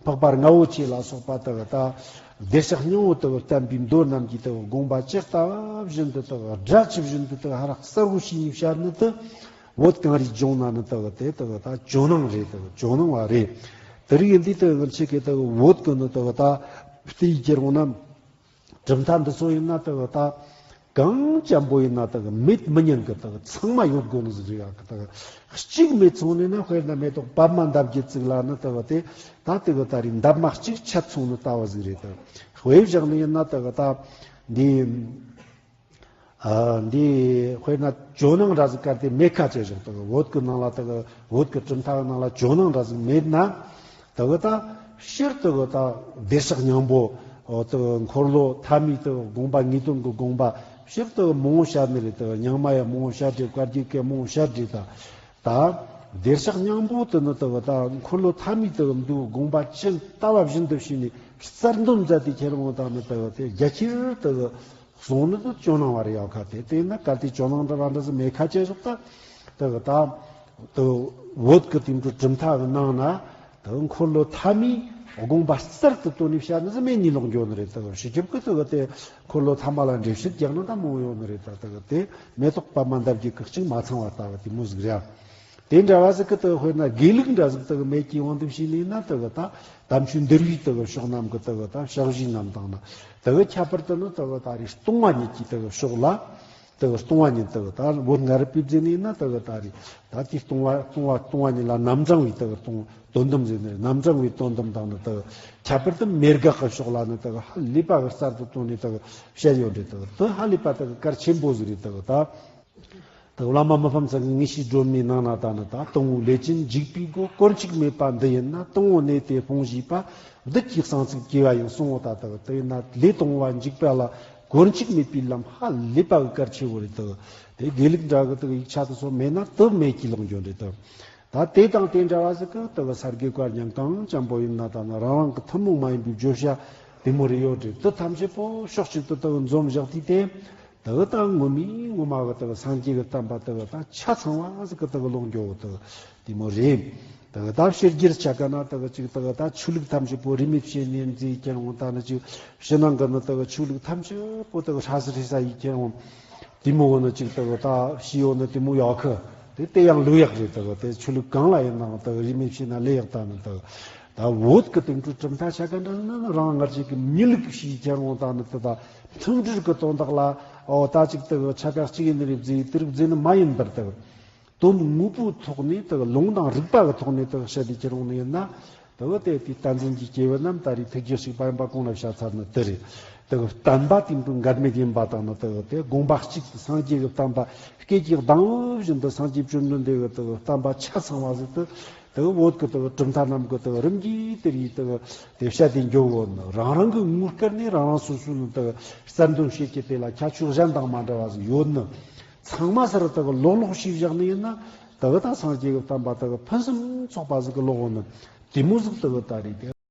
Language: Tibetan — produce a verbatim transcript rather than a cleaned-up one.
འཕགས་པ་རྔ་བོ་ཆེ་ལ་སོགས་པ་དག་ད་བདེ་གཤེགས་སྙིང་པོ་དག་བསྟན་པའི་མདོ་རྣམས་ཀྱི་དག་དགོངས་པ་ཇི་ལྟ་བ་བཞིན་དུ་དག་སྒྲ་ཇི་བཞིན་དུ་དག་ཧ་རག་གསལ་བོ་ཤེས་ནས་བཤད་ནི་དེ་བོད་གངས་རིའི་ལྗོངས་ན་ནི་དག་དེ་དག་ད་ཇོ་ནང་རེད། དག་ཇོ་ནང་བ་རེད། དེ་རིགས་ཡིན་དུས་དག་ང་ཆེ་གེ་དག་བོད་གི་ནི་དག་ད་བལྟས་ཡི་ཁྱེར་འོང་ན། གྲུབ་མཐའ་འདི་ཚོ་ཡིན་ན་དག་ད་གང་ཅན་པོ་ཡིན་ན་དག་མེད་མི་ཉན་གི། དག་ཚང་མ་ཡོད་དགོས་ནི་ཟིག་རེད་ཡ། གི་དག་གཅིག་མེད་སོང་ནས་ན་དཔེར་ན་མེ་ཏོག་པདྨ་འདབ་བརྒྱད་ཙིག་ལ་ནི་དག་དེ་ད་དག་ད་རེས་འདབ་མ་གཅིག་ཆད་སོང་ནི་ལྟ་བུ་ཟིག་རེད། དག་དཔེ་བཞག་ནི་ཡིན་ན་དག་ད་འདི་ཨ་འདི་དཔེར་ན་ཇོ་ནང་འདྲ་ཟིག་གལ་ཏེ་མེད་ཁ་ཆེ་བཞག། དག་བོད་གི་ནང་ལ་དག་བོད་གི་གྲུབ་མཐའ་གི་ནང་ལ་ཇོ་ནང་འདྲ་ཟིག་མེད་ན། དེ་གི་ད་སྤྱིར་དེ་གི་ད་བདེ་གཤེགས་སྙིང་པོ། འོ་དེ་གི་འཁོར་ལོ་ཐ་མའི་དེ་གི་དགོངས་པ་ངེས་དོན་གི་དགོངས་པ་སྤྱིར་དེ་གི་མང་བོ་བཤད་ནི་རེད། དེ་གི་རྙིང་མ་ཡང་མང་བོ་བཤད་རེད། བཀའ་བརྒྱུད་ཀྱི་མང་བོ་བཤད་རེད། ད་ད་བདེ་གཤེགས་སྙིང་པོ་དེ་ནི་དེ་གི་ད་འཁོར་ལོ་ཐ་མའི་དེ་གི་འདུག་དགོངས་པ་ཇི་ལྟ་བ་བཞིན་དུ་བྱས་ནས་གསལ་འདོན་མཛད་དེ་ཁྱེར་འོང་ད་ནི་དེ་གི་དེ་རྒྱ་ཆེར་དེ་གི་གསུང་ནི་དེ་ཇོ་ནང་བ་རེད་ཡ། ཁ་དེ་དེ་ན་གལ་ཏེ་ཇོ་ནང་འདྲ་བ་འདྲ་ཟིག་མེད་ཁ་ཆེ་བཞག་ད། དེ་གི་ད་དེ་བོད་ཀྱི་དེང་དུས་གྲུབ་མཐའ་གི་ནང་ན་དེ་འཁོར་ལོ་ཐ་མའི་དགོངས་པ་གསར་དུ་བཏོན་ནས་བཤད་ནི་ཟིག་མེད་ནི་ལོག་འགྱོ་ནི་རེད། དེ་གི་སྤྱི་ཁྱབ་ཀྱི་དེ་གི་དེ་འཁོར་ལོ་ཐ་མ་ལ་འགྲེལ་བཤད་རྒྱག་ནི་ད་མང་ཡོད་ནི་རེད། ད་དེ་གི་དེ་མེ་ཏོག་པདྨ་འདབ་བརྒྱད་ཀྱི་གཅིག་མ་ཚང་བ་ལྟ་བུ་དེ་མོ་ཟིག་རེད། དེ་འདྲ་བ་ཟིག་གི་དེ་དཔེར་ན་དགེ་ལུགས་འདྲ་ཟིག་དེ་གི་མེད་ཀྱི་དབང་དུ་བྱས་ནས་ན། དེ་གི་ད་དམ་ཆོས་འདུལ་བའི་དེ་གི་ཕྱོགས་རྣམས་ཀྱི་དེ་གི་ད་ཕྱག་བཞེས་རྣམས་དང་ན། དེ་གི་ཁྱད་པར་དུ་ནི་དེ་གི་ད་རེས་སྟོང་བ་ཉིད་ཀྱི་དེ་གི་ཕྱོགས་ལ། དེ་གི་སྟོང་བ་ཉིད་དེ་གི་ད་བོད་སྔ་རབས་པའི་མཛད་ནས་ན། དེ་གི་ད་རེས་ད་དེ་སྟོང་བ་སྟོང་བ་སྟོང་བ་ཉིད་ལ་རྣམ་གྲངས་པའི་དེ་གི་སྟོང་དོན་དམ་ཟེར་ནས་རྣམ་གྲངས་པའི་དོན་དམ་དང་ནི། དེ་གི་ཁྱད་པར་དུ་མེད་དགག་གི་ཕྱོགས་ལ་ནི་དེ་གི་ཧ་ལས་པ་གི་གསར་དུ་བཏོན་ནས་དེ་གི་བཤད་ཡོད་རེད། དེ་གི་དེ་ཧ་ལས་པ་དེ་གི་གལ་ཆེན་པོ་ཟིག་རེད། དེ་གི་ད། དེ་བླ་མ་མི་ཕམ་ཚང་གི་ངེས་ཤེས་སྒྲོན་མེའི་ནང་ན་ད་ནི་ད་དང་པོ་ལས་ཅན་འཇིག་པའི་སྒོ་སྐོར་འཇིག་མེད་པ་འདི་ཡིན་ན། དང་པོ་གནས་དེ་སྤོང་བྱས་པ། བདུད་ཀྱི་གསང་ཚིག་གྱེས་པ་ཡིན་གསུང་ངོ་། ད་དེ་དེ་ཡིན་ན་ལས་དང་པོ་བ་འཇིག་པ་ལ་སྐོར་འཇིག་མེད་པའི་ལམ་ཧ་ལས་པ་གི་གལ་ཆེ་བོ་རེད། དེ་དེ་དགེ་ལུགས་འདྲ་གི་དེ་ཡིག་ཆ་དེ་ཚོ་མེད་ན་དེ་མེད་ཀྱི་ལོག་འགྱོ་རེད། དེ་ད་དེ་དང་དེ་འདྲ་བ་ཟིག་གི་དེ་གི་ས་དགེ་བཀའ་རྙིང་གང་ཅན་པོ་ཡིན་ན་ད་ནི་རང་རང་གི་ཐུན་མོང་མ་ཡིན་པའི་བརྗོད་བྱ་དེ་མོ་རེ་ཡོད་རེད། དེ་ཐམས་ཅད་པོ་ཕྱོགས་གཅིག་ཏུ་དེ་གི་འཛོམས་བཞག་དུས་དེ། དེ་གི་ད་ངོ་མའི་ངོ་མ་གི་དེ་གི་སངས་རྒྱས་ཀྱི་བསྟན་པ་དེ་གི་ད་ཆ་ཚང་བ་ཟིག་གི་དེ་གི་ལོག་འགྱོ་གི་དེ་གི་དེ་མོ་རེད། དེ་གི་ད་ཕྱི་རྒྱལ་ཆ་ག་ན་དེ་གི་ཅིག་དེ་གི་ད་ཆོས་ལུགས་ཐམས་ཅད་པོ་རིས་མེད་བྱས་ནས་མཛད་ཀྱི་རུང་། ད་ནི་ཅིག་ཕྱི་ནང་གི་ནི་དེ་གི་ཆོས་ལུགས་ཐམས་ཅད་པོ་དེ་གི་ཧྲ་སི་ཧྲི་ས་ཡིན་ཀྱི་རུང་། དེ་མོ་བོ་ནི་ཅིག་དེ་གི་ད་ཤི་ཡོད་ནི་དེ་མོ་ཡོད་གི། དེ་དེ་ཡང་ལོས་ཡག་རེད། དེ་གི་དེ་ཆོས་ལུགས་གང་ལ་ཡིན་ནའང་དེ་གི་རིས་མེད་བྱས་ན་ལོས་ཡག་ད་ནི་དེ་གི་ད་བོད་ཀྱི་དེང་དུས་གྲུབ་མཐའ་ཆ་ག་འདྲ་ན་རང་སྔར་བཞིན་གྱི་མི་ལུགས་ཤིག་ཀྱང་འོང་ད་ནི་དེ་ད་མཐུན་སྒྲིལ་གྱི་དོན་དག་ལ་ཨོ་ད་ཅིག་དེ་གི་ཆ་ག་གཅིག་ཡིན་ནི་རེད་བཟླས་དེ་རིགས་བཟླས་ནི་མ་ཡིན་པར། དེ་གི་དོན་དངོས་པོའི་ཐོག་ནས་དེ་གི་ལུང་དང་རིགས་པ་གི་ཐོག་ནས་དེ་གི་བཤད་དེ་ཁྱེར་འོང་ནི་ཡིན་ན། དེ་གི་དེ་དེའི་བསྟན་འཛིན་གྱི་སྐྱེས་བུ་རྣམས་ད་རེས་ཐུགས་རྗེ་གཅིག་པ་ཡིན་པ་གོང་ལ་བཤད་ཚར་ནི་དེ་རེད། དེ་གི་བསྟན་པ་དེ་འདྲ་འགལ་མེད་ཡིན་པ་དང་ནི། དེ་གི་དེ་དགོངས་པ་གཅིག་ཏུ་སངས་རྒྱས་ཀྱི་བསྟན་པ་སྐད་ཅིག་གདངས་བཞིན་དུ་སངས་རྒྱས་བཅོམ་ལྡན་འདས་ཀྱི་དེ་གི་བསྟན་པ་ཆ་ཚང་བ་ཟིག་ཏུ། དེ་གི་བོད་ཀྱི་དེ་གི་གྲུབ་མཐའ་རྣམས་ཀྱི་དེ་གི་རིམ་གྱིས་དེ་རིགས་དེ་གི་དེ་བཤད་དེ་འགྱོ་གོ་ནི། རང་རང་གི་ངོ་སྐལ་ནས་རང་རང་སོ་སོ་ནི་དེ་གི་གསལ་འདོན་བྱེད་ཀྱི་དེ་ལ་ཁྱད་ཆོས་གཞན་དང་མ་འདྲ་བ་ཟིག་ཡོད་ནི། ཚང་མ་ཟེར་དེ་གི་ལོག་ལོག་ཤེས་བཞག་ནི་ཡིན་ན། དེ་གི་ད་སངས་རྒྱས་ཀྱི་བསྟན་པ་དེ་གི་ཕུན་སུམ་ཚོགས་པ་ཟིག་གི་ལོག་འོང་ནི་དེ་མོ་ཟིག་དེ་གི་ད་རེད། དེ་